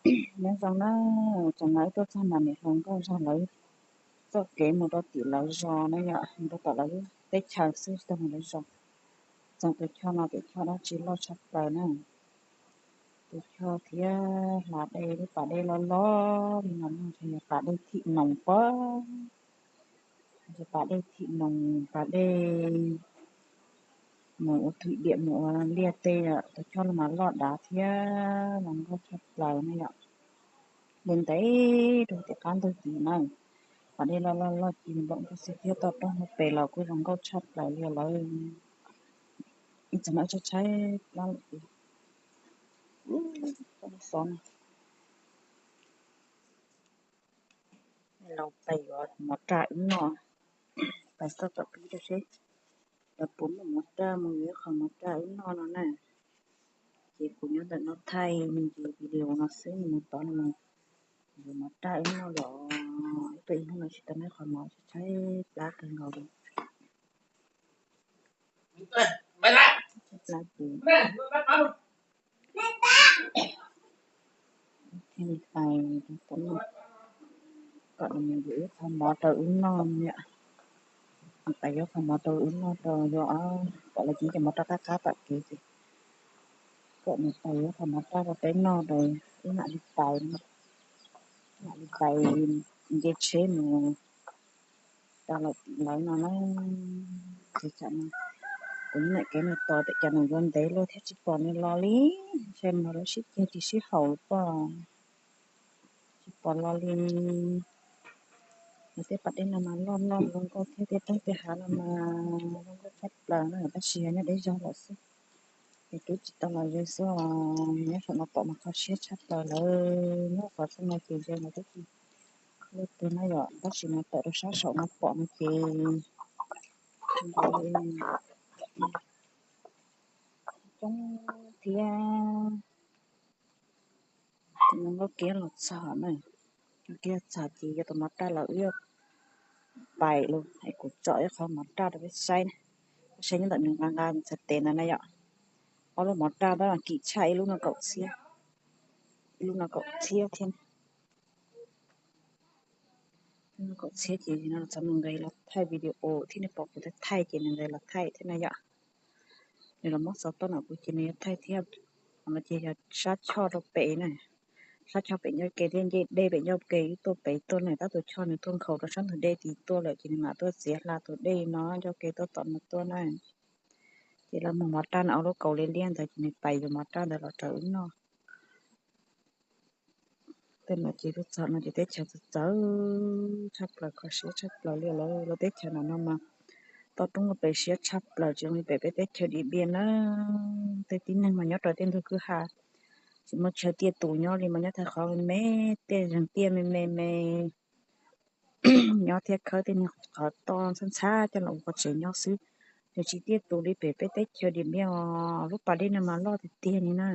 Nyob zoo na, tseem hnov tuaj txog mas niam hluas nkauj zog lawv txoj kev mus rau tim lawv zos na yom, mus rau tom lawv teb chaws xwb tsis tau mus lawv zos. Txog tus choj no tus choj dab tsi loj tshaj plaws na. Tus choj thiab hla dej lub pas dej loj loj li no ntshe yog pas dej Thim Noos pob. Pas dej Thim Noos, pas dej mus ua Thwm Diam mus ua Liaj teb, tus choj los mas loj dav thiab los nkauj tshaj plaws na yom. Ntev ntev rau tim qab ntug tid na, pas dej loj loj loj ci npaum nkaus xwb thiab toj roob hauv pes los kuj zoo nkauj tshaj plaws li lawm. Ib txog no tshaib tshaib plab lawm tiag. Xov no, los pais yuav mov raj wb noj, pais txog tom pib rau seb lawv puas muaj mov raj mus yuav ib qho mov raj wb noj no na. Ces kuv nyob ntawm no thaij me ntsis video no xwb, mus tod no mus yuav mov raj wb noj los ib tug ib hnub no tsis tau noj qhov mov, tshaib plab kawg nkaus li. Tshaib plab ces thiaj li pais kom nws yuav ib qho mov rau wb noj yom. Nws pais yuav qho mov rau wb noj rau, yuav kom lawv cev cov mov raj qab qab tom kev ces kom nws pais yuav qho mov raj rau peb noj rau wb mam li pais, mam li pais nce tsheb mus rau lawm tim lawv no na. Ces tsam no kuv niam kev no tos tias cas nws yuav ntev luaj thiab tsis pom nws los li, ntshe mus lawv sib ceg tsis sib haum pob, tsis pom los li. Nws tej pas dej no mas loj loj zoo nkauj thiab, tej roob tej hav no mas zoo nkauj tshaj plaws na, tab sis yog nyob deb zog lawm xwb. Ces twb tsis tau los ze xwb os, nyob saum no pom mas kho siab tshaj plaws lawm. Nyob qhov xwb no ces ze los twb tsis luaj twg na yom, tab sis mas tawm rau sab saum no pom no ces coob thiab. Ces nkauj kiab los txog na, nkauj kiab txog ces yuav tus mov raj los wb yuav pais lawm, es kuv tsom ib qho mov raj rau peb saib na. Peb saib nyob ntawm nws nqa nqa txhais tes ntawd na yom. Ob lub mov raj tab mas kim tshaj, ib lub no kaum txhiab, ib lub no kaum txhiab thiab. Ib lub no kaum txhiab ces no txog nws nqis los thaij video thiab, nws pom kuv thaij thaij ces nws nqis los thaij thiab na yom. Nws los muab xov tooj no kuv ces nws yuav thaij thiab. Qhov no ces yog sab choj rau pem na, sab choj pem ncauj ke thiab nce dej pem ncauj ke wb tuaj pem tuaj na, tab tus choj nws tuaj nkhaus rau sab ntug dej tid tuaj lawm ces nws mam tuaj txiav hla tus dej no ncauj ke tuaj tom no tuaj na. Ces lawv muag mov raj no ob lub kaus liab liab ntawd ces nws pais yuav mov raj ntawd los rau wb noj. Tej no ces tuaj txog no ces teb chaws txawv txawv tshaj plaws, kho siab tshaj plaws li lawm. Lawv teb chaws no no mas toj roob lub pes siab tshaj plaws, tsis zoo li pem peb teb chaws Dim Npiaj na. Tej tib neeg mas nyob rau tej ntug kwj ha tsis muaj chaw tiaj tus nyob li mas nyob tag qhov me me, tej zeeg tiaj me me me nyob thiab khawb tej niag qhov toj ntxhab ntxhab coj los ua qhov tsev nyob xwb. Nws tsis tiaj tus li pem peb teb chaws Dim Npiaj os, lub pas dej no mas loj tiag tiag li na.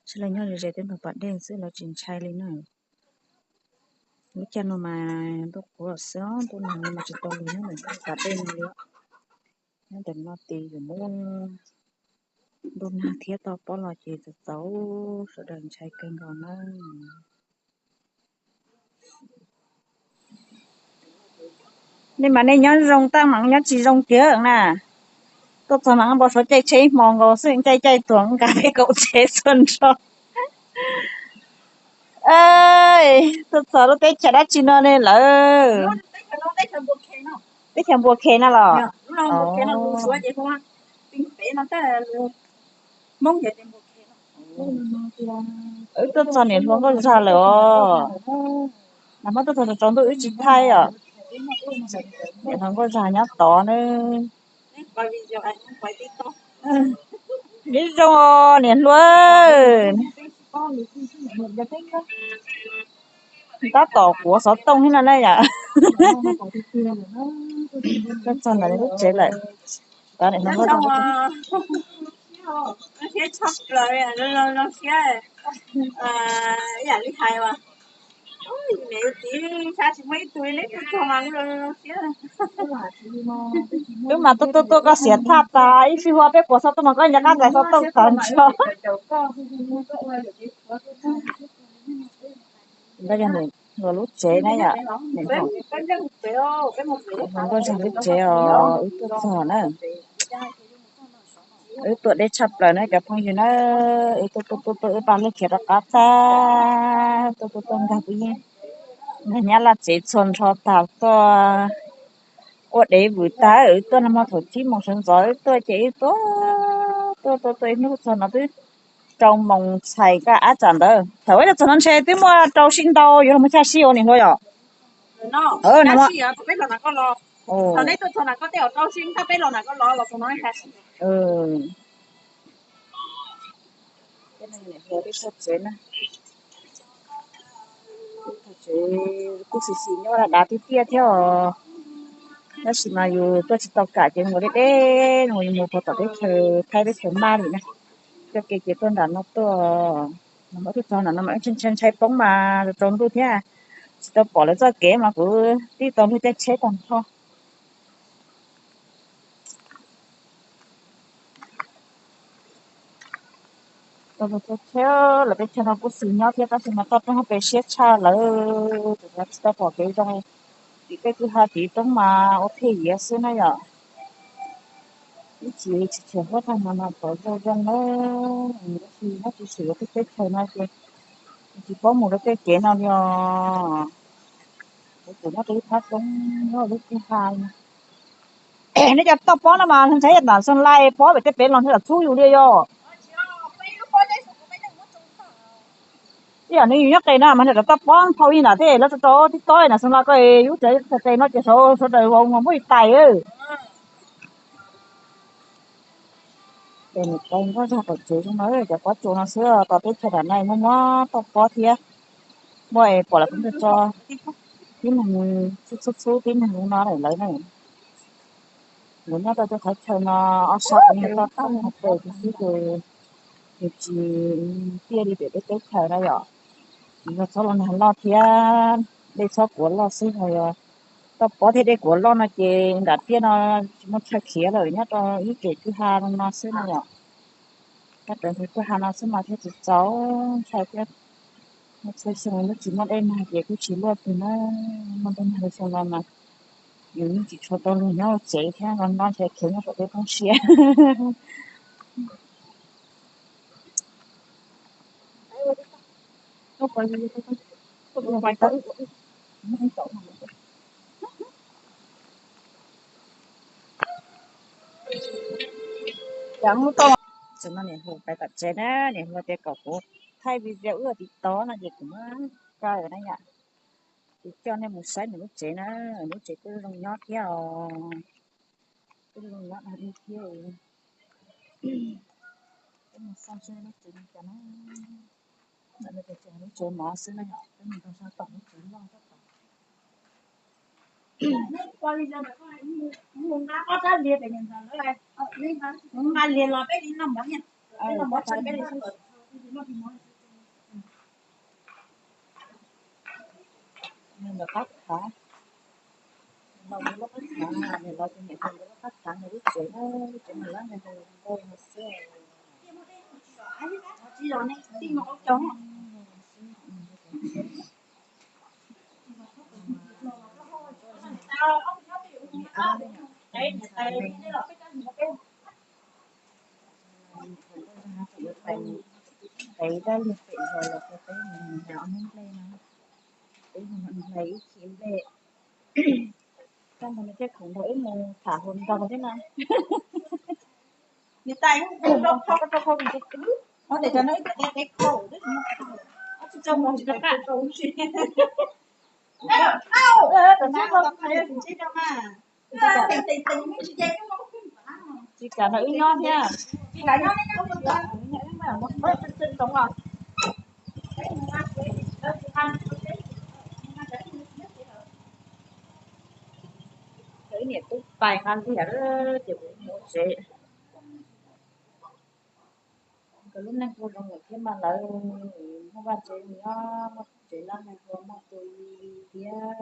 Sab laj nyob ze ze tej ntug pas dej xwb lawv tsis ntshai li na. Lub caij no mas ntuj qhuav xwb, ntuj nag no mas tsis tau lug nyob ntawm pas dej no li. Nyob ntawm no tid yus muaj ntuj nag thiab toj pob los ces txaus txaus sawv daws ntshai kawg nkaus na. Nej mas nej nyob zoo tab mas nyob tsis zoo kiag na. Tuaj txog mas npau suav caij tsheb ib hmo nkaus xwb, caij caij tuag nkaus kaum tsheb txhua nrho. Tuaj txog lub teb chaws dab tsi no ne lawm? Teb chaws Npua Khe no los? Wb tuaj txog niam hluas nkauj zog lawm os. Nag hmo tuaj txog tsaus ntuj wb tsis thaij os. Niam hluas nkauj zog nyob tod na. Nyob zoo os niam hluas. Tab tom kuav xov tooj thiab no na yom. Tuaj txog ntawm lub tsev lawm. Tab niam hluas nkauj zog. Siab tshaj plaws, zoo siab ib yam li hais as. Wb mas tuaj tuaj tuaj koj xiam thaj tas ib fij hua peb puas xov tooj mas koj nco qab ntxais xov tooj tag nrho. Ntawd yog nws lub tsev na yom. Nkauj Zeeg lub tsev os, wb tuaj txog na. Wb tuaj deb tshaj plaws na cov phooj ywg na. Wb tuaj tuaj tuaj tuaj wb pab lub khiav rov qab tag, tuaj tuaj tuaj nkag peb yeej nkag nyab laj tsev txhua nrho tag tuaj ua dev vwm tag. Wb tuaj nag hmo thaum tsib moos sawv ntxov wb tuaj ces wb tuaj tuaj tuaj tuaj ib hnub txog no twb rau moos txhais kaj ab tsam ntawd. Thaum wb tuaj txog no ntshe twb muaj rau sib ntau yuav los mus xya sib ua niam hluas yom. Tsev na, tsev kuj xis xis nyob dav tiag tiag thiab os. Tab sis mas yus tuaj tsis tau kam ces mus deb deb no yus mus puag tom teb chaws Thaib teb chaws Maj li na. Coj kev ces tuaj nram no tuaj, mas twb txog nram no mas ntshai ntshai poob mas tsaus ntuj thiab. Tsis tau pom lawv txoj kev mas kuv tib tau luag caij tsheb tag nrho. Tau txog tsheb, lawv peb chaw no kuj xis nyob thiab tab sis mas toj roob pes siab tshaj lawm, tsis tau pom kev zoo. Tim tej kwj ha tim roob mas ua phem yiav xwb na yom. Ib tsis tsis tshuav huab tag mas mas pom zoo zoo na. Tab sis nyob tsis swm tej teb chaws no ces tsis paub mus rau tej kev no li os. Kuv nyob rau ib phab roob nyob lub kwj ha. Nej cov toj pob no mas ntshai yam ntawm Xeem Lais pob pem tej pem los ntshai tsam txhub yus li yom. Ib yam nws yus nyob qis no mas ntshai tsam toj pob phau ib nram tej lawv rau rau tib tob na Xeem Lais ko yus tsev qis no ces sawv daws vau muab tais. Ces nws qau nkauj zog tom tsev zoo no cov pob tsuas no xwb, tom teb chaws nram no muaj muab toj pob thiab. Muaj es pom lawv kuj tso tib neeg txhub txhub tib neeg no lawm na. Lawv nyob rau tej qhov chaw no ob sab kuv nws toj tag no ces kuv xwb ces nws tsis tiaj li pem peb teb chaws na yom. Nws yog txhob los nag loj thiab dej txhob kuav loj xwb ho yog toj pob thiab dej kuav loj no ces nram tiaj no tsis muaj chaw khiav lawm nyob rau ib kem kwj ha no xwb na yom. Nyob rau ntawm kwj ha no xwb mas thiaj tsis txaus ntshai thiab. Muaj txhua xyoo lub tsis muaj dej nag ces kuj tsis luaj twg na. Muaj dej nag xyoo no mas yus yeej tsis tshua tau luag nyob hauv tsev thiab, no no ntshe khiav nyob saum tej poob siab. Tam no niam hluas pais tom tsev na, niam hluas tias kom kuv thaij video wb ua tiv tov no ces kuv muab kaw na yom. Ces coj nej mus saib nws lub tsev na, lub tsev kuj zoo nyob thiab os. Kuj zoo nyob thiab. Peb mus xauj seb lub tsev li cas na. Ntawm no ces tseem lub tsev mov xwb na yom, peb mus rau sab tom lub tsev loj sab tom. Nqa lias los peb li no mov, nqa lias. Nws los qab khav, nws los tus loj qab khav, nws los tus niam tus loj qab khav nws lub tsev, lub tsev nws lab nws tus nkauj no xwb. Peb dab liag pem zos los rau peb mus nram ob hnub nplej no, peb mus hlais ib chim nplej. Tag nrho no thiaj khoom nrog wb mus tham hluas nraug thiab na. Niam tais, rau khau, rau khau, rau khau. Tsis kam nrog wb nyob thiab. Cov ib niam tub pais nqa liag ces kuv mus tsev. Nkawd lub neej kuj zoo lawm thiab mas lawv Muaj vaj tsev nyob, muaj tsev lab nplooj hlua, muaj tus thiab,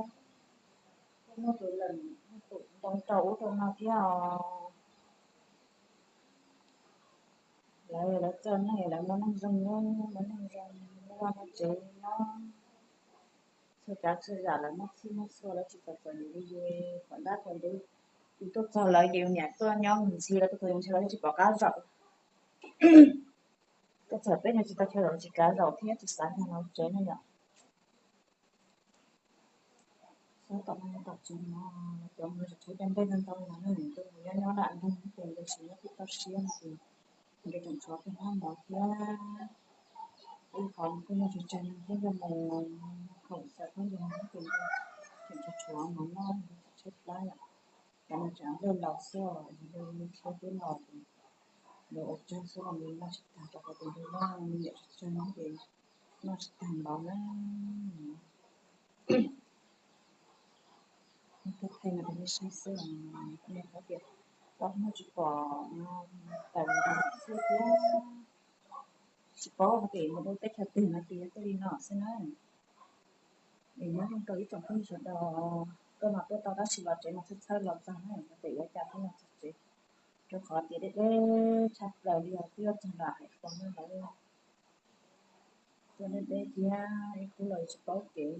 muaj tus leej, muaj tus ntoo rau ub rau no thiab os. Lawv, lawv txawj neej, lawv muaj neej zoo, muaj neej zoo, muaj vaj muaj tsev nyob. Txhua tsav txhua yam lawv muaj txhij muaj txhua, lawv tsis txom txom nyem li yus, qhov ntab qhov ntub. Yus tuaj txog lawv ces yus niam tuaj nyob mus ntxhi, lawv tuaj txog yus ntxhi lawv yeej tsis pom qab zaum. Tuaj txog peb no tsis tau chaw zaum, tsis kav zaum thiab tsis xav nkag los tsev no yom. Xav tom no tom tsev no, cov mus tsev cov nplej ntau ntau no, nws mus nyob nyob dam nrog ces nws tsis nyob tsis tau siab no ces nws tseem tshuav kiag hnab ntawd thiab. Ib qhov kuj yog tsawg tsawg no thiab, yog mus khoom xaws khaub ncaws ces tseem tshuav tshuav mov noj tshaib plab yom. Cov no tseem nplej laus xwb, nws thiab twb laus ces nws ua tsawg xwb los nws noj tsis tag, rau qhov tias nws noj nws niam tsis tsawg no ces noj tsis tag npaum na. Thaij no rau nej saib xwb os, nej paub tias tau muaj tsis pom tawm xwb thiab. Tsis paub hais tias mus rau teb chaws twg no ces yog tuaj li no xwb na. Es nyob zoo rau ib tsoom phooj ywg sawv daws, koj mas tuaj tau tab sis los tsev mas txhawj txhawj los txog na, yog tias yuav cas thiaj los txog tsev, rau qhov tias deb deb tshaj plaws li os, twb yuav txog nram Haiv Qhua no lawm. Tuaj deb deb thiab ib khub los tsis paub kev,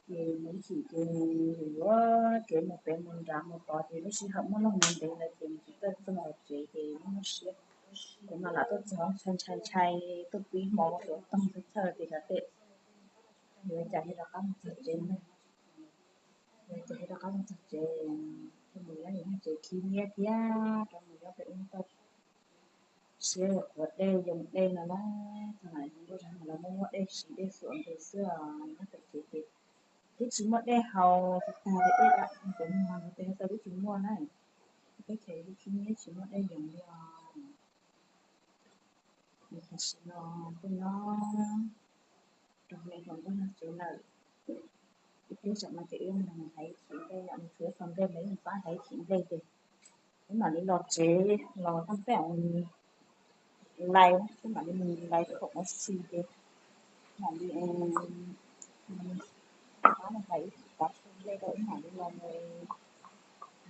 ces mus ib chim ces yuav kev mus pem mus nrad mus tod ces lub sij hawm muaj loj ntev ntev lawm ces nws tsis txawj txog los tsev ces muaj siab. Kuv mas lam tuaj txog ntshai ntshai ntshai, tuaj pib hmo tuaj txog txhawj txhawj ces xav tias yuav cas thiaj rov qab mus txog tsev na. Yuav cas thiaj rov qab mus txog tsev, rau mus nyob yus tsev khib nyiab thiab rau mus nyob pem ub tau siab qhuav dej yoo dej no na. Txog na, ntuj zag mas lawv muaj muaj dej siv dej xuam ntws xwb os, nyob pem tsev ces twb tsis muaj dej haus, tsis tas li dej dam cov muag no tes tau twb tsis muaj na. Teb chaws khib nyiab tsis muaj dej yoos li os. Tam sim no kuj nyob rau hauv hluas nkauj nyob tsev lawm. Ib pliag tsam no ces wb mus haiv chim nplej, yog nws tshuav ib qho nplej mas wb mus pab haiv chim nplej ces wb mam li los tsev los toj peb lais, wb mam li mus lais khoom ua si ces mam li pab mus haiv ib tav su nplej rau wb mam li los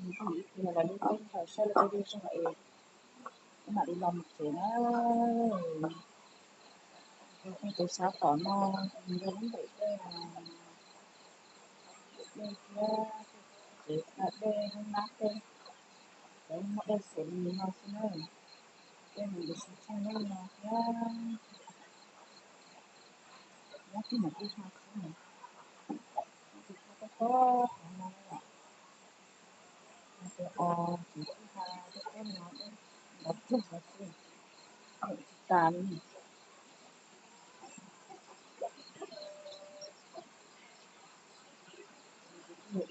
mus ib pliag los lub teb chaws saib lub teb lub zog es wb mam li los mus tsev na. Tus sab tom no nws yog lub npem dej, dej thiab, tsev dej hoob nab tej, cov muaj dej xws li no xwb na. Dej nws yuav siv tsheej li no thiab. Nyob tib nws tib ha xwb, tib ha tob tob qhov no, tsev os, tsev tib ha tob tob no, nrov rug xwb, tsis tas li. Ces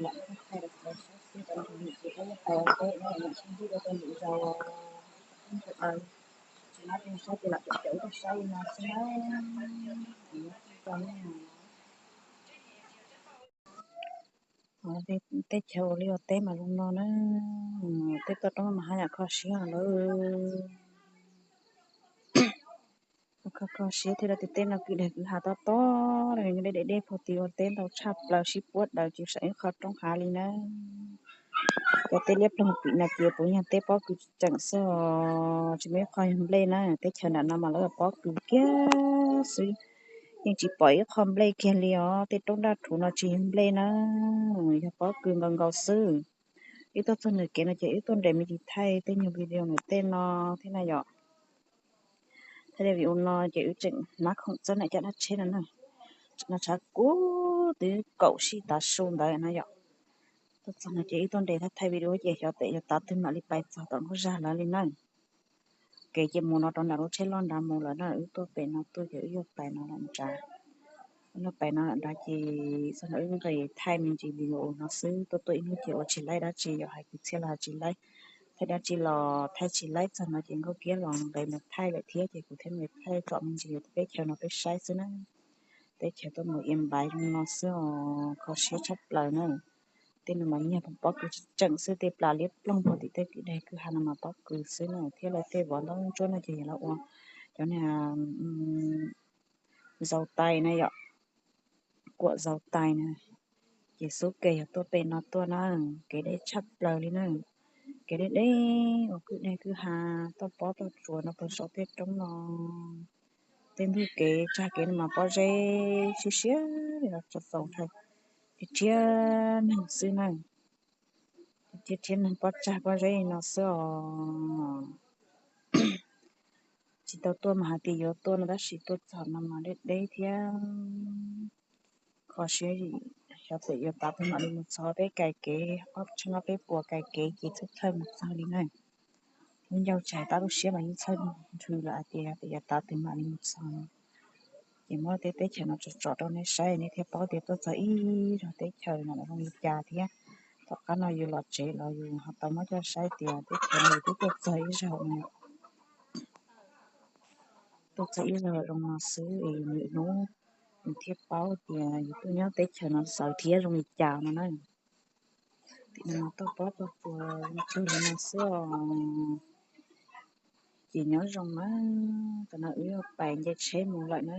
lam thaij rau cov saib xwb rau ntawm nim ces peb yuav pais ua teb na, nim sib ntsib dua rau lwm zaus. Tsis nyob rau saib ces lam caum caum rau saib li no xwb na. Tsis nyob rau na. Teb chaws ua liaj ua teb mas zoo no na, tej toj roob mas haj yam kho siab lawm. Kho kho siab thiab, lawv tias tej no kwj deg kwj ha tob tob, nyob deb deb deb puag tim ua teb ntau tshaj plaws, sib puab daws ces saum ib qho roob hav li na. Cov teb liab ploog pim no ces puav yog teb pob kws tseem xwb os, tsis muaj ib qho yog nplej na. Teb chaws nram no mas lawv pob kws kiag xwb, yeej tsis pom ib qho nplej kiag li os. Tej roob daj rhuv no tsis yog nplej na, yog pob kws nkaus nkaus xwb. Wb tuaj txog nws kev no ces wb tuaj nres me ntsis thaij tej nyuag video nws tej no thiab na yom. Thaij video no ces wb tseem hnav khoom txog nram caj dab tsheb no na. Tseem no tshav kub twb kaum sij tav su ntawd no yom. Tuaj txog no ces wb tuaj nres thaij thaij video ces xyov tes yog tav twg mam li pais txog tom nkauj zag lawv li na. Kev ces mus no rau nram lub tsheb loj nrad mus lawm na, wb tuaj pem no tuaj ces wb yuav pais no lawm nrad. Wb yuav pais no lawm nrad ces txog no wb nqis thaij me ntsis video no xwb, tuaj tuaj ib hnub ces ua tsis laib dab tsi, yog hais kwv txhiaj los hais tsis laib, thaij dab tsi los thaij tsis laib, txog no ces nkauj kiab los nqis mus thaij lawm thiab ces kuv thiaj li thaij tsom me ntsis teb chaws no peb saib xwb na. Teb chaws tuaj mus ia npaiv zoo no xwb os, kho siab tshaj plaws na. Tej no mas nyiag pob kws tseem xwb, tej plas liab ploog puag tim tej kwj deg kwj ha no mas pob kws xwb na, thiab lawv tej vov ntaub ntsuab no ces yog lawv ua cov niag zaus tais na yom, kuam zaus tais na. Ces xub ke yog tuaj pem no tuaj na, kev deb tshaj plaws li na. Kev deb deb uas kwj deg kwj ha, toj pob toj tsuas no puag saum tej roob no. Tej ntug kev tsag kev no mas pob zeb siab siab li los txaus ntshai, thiab neeg xwb na. Thiab neeg pob tsag pob zeb no xwb os. Tsis tau tuaj mas hais tias yuav tuaj no tab sis tuaj txog no mas deb deb thiab kho siab. Xyov tes yuav tav twg mam li mus txog, peb kais kev ob txhiab ob peb puas kais kev ces txhawj txhawj mus txog li na. Lub ncauj tsis hais tab lub siab mas yeej txhawj nrhw lawm hais tias tes yuav tav twg mam li mus txog. Ces muab tej teb chaws no tsom tsom rau nej saib nej thiaj paub tias tuaj txog ib zog teb chaws no zoo li cas thiab. Tom qab no yus los tsev los yus ho tau muab coj saib tias teb chaws no yus twb tuaj txog ib zaug no, tuaj txog ib zaug zoo no xwb es lwm hnub yus thiaj paub tias yus tuaj nyob teb chaws no txawv thiab zoo li cas no na. Tim no mas toj pob toj tsuas zoo tsawg li no xwb os. Ces nyob zoo na, tam no wb yuav pais nce tsheb mus lawm na.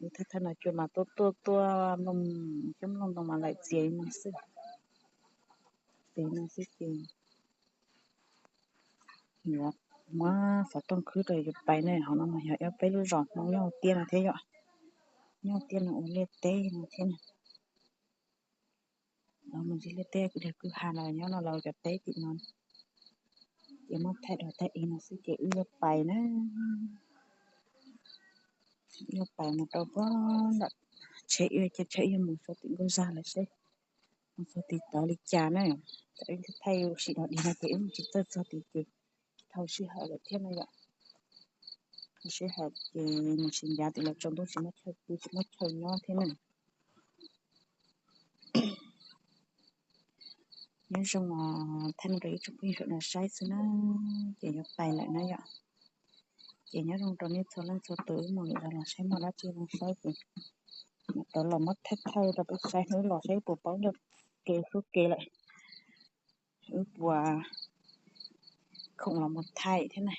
Wb thawj thawj no cua mas tuaj tuaj tuaj mloog coob mloog ntoo mas laim txias li no xwb. Ces no xwb ces yuav muab xov tooj khwb rau yuav pais na. Hauv no mas yog peb lub zos Hmoob nyob hauv tiaj no thiab yom, nyob hauv tiaj no ua liaj teb no thiab na. Los mus ntsib liaj teb kwj deg kwj ha los nyob no los cov teb tim no. Ces muab thaij dog thaij ib no xwb ces wb yuav pais na. Wb yuav pais mus rau puag nram tsheb, wb caij tsheb wb yuav mus txog tim Nkauj Zag lawm seb, mus txog tim tod li cas na. Tam wb thaij sim dog dig no ces wb tsis txawj txog tid ces dhau sij hawm lawm thiab no yom. Dhau sij hawm ces mus tsis ncav tim lawv tsaus ntuj tsis muaj chaw pw tsis muaj chaw nyob thiab na. Nyob zoo, thaij no rau ib tsoom phooj ywg sawv daws saib xwb na, ces yuav pais lawm na yom. Ces nyob zoo rau nej txhua leej txhua tus, wb mus lwm zaus los saib muaj dab tsi zoo saib ces mam rov los muab thaij thaij rau peb saib, hnub los saib puas paub ncauj kev hlub kev lawm, wb puas khoom los mus thaij thiab na.